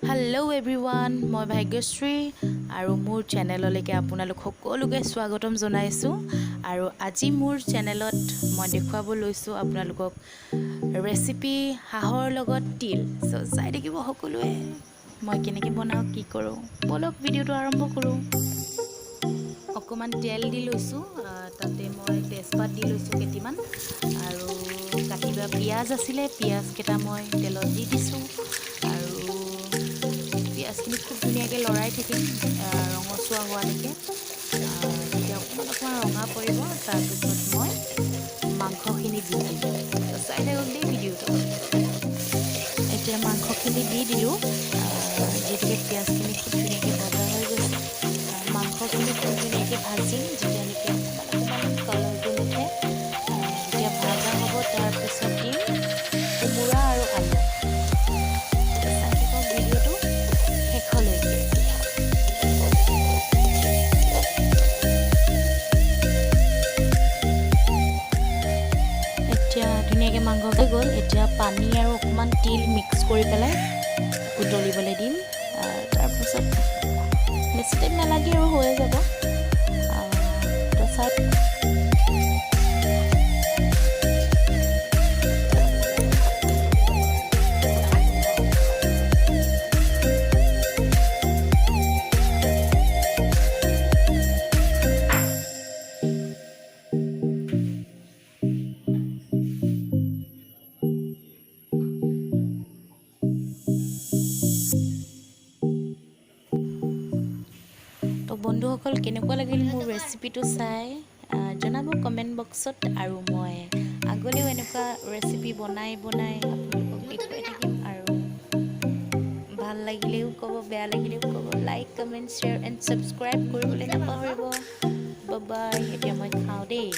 Hello' everyone, মই ভাগ্যশ্ৰী আৰু মোৰ চেনেললৈকে আপোনালোক সকলোকে স্বাগতম জনাইছোঁ। আৰু আজি মোৰ চেনেলত মই দেখুৱাব লৈছোঁ আপোনালোকক ৰেচিপি হাঁহৰ লগত তিল। চ' চাই থাকিব সকলোৱে মই কেনেকৈ বনাওঁ, কি কৰোঁ। ব'লক, ভিডিঅ'টো আৰম্ভ কৰোঁ। অকণমান তেল দি লৈছোঁ, তাতে মই তেজপাত দি লৈছোঁ কেইটিমান আৰু কাটি লোৱা পিঁয়াজ আছিলে, পিঁয়াজকেইটা মই তেলত দি দিছোঁ আৰু পিঁয়াজখিনি খুব ধুনীয়াকৈ লৰাই থাকিম ৰঙচুৱা হোৱালৈকে। যেতিয়া অকণমান অকণমান ৰঙা পৰিব, তাৰপিছত মই মাংসখিনি দি দিম। চাই থাকক দেই ভিডিঅ'টো। এতিয়া মাংসখিনি দি দিলোঁ। যিহেতুকে পিঁয়াজখিনি খুব ধুনীয়াকৈ ভজা হৈ গৈছে, মাংসখিনি খুব ধুনীয়াকৈ ভাজিম যেতিয়ালৈকে অকণমান অকণমান কালাৰটো নুঠে। যেতিয়া ভাজা হ'ব, তাৰপিছত দিম কোমোৰা আৰু আলু। চাই থাকক ভিডিঅ'টো শেষলৈকে। এতিয়া ধুনীয়াকৈ মাংস হৈ গ'ল। এতিয়া পানী আৰু অকণমান তিল মিক্স কৰি পেলাই উতলিবলৈ দিম। তাৰপাছত বেছি টাইম নালাগে আৰু হৈয়ে যাব। তো চাই তো বন্ধুসকল, কেনেকুৱা লাগিল মোৰ ৰেচিপিটো চাই জনাব কমেণ্ট বক্সত। আৰু মই আগলৈও এনেকুৱা ৰেচিপি বনাই বনাই আপোনালোকক দেখুৱাই থাকিম। আৰু ভাল লাগিলেও ক'ব, বেয়া লাগিলেও ক'ব। Like, comment, share and subscribe কৰিবলৈ নাপাহৰিব। বাই। এতিয়া মই খাওঁ দেই।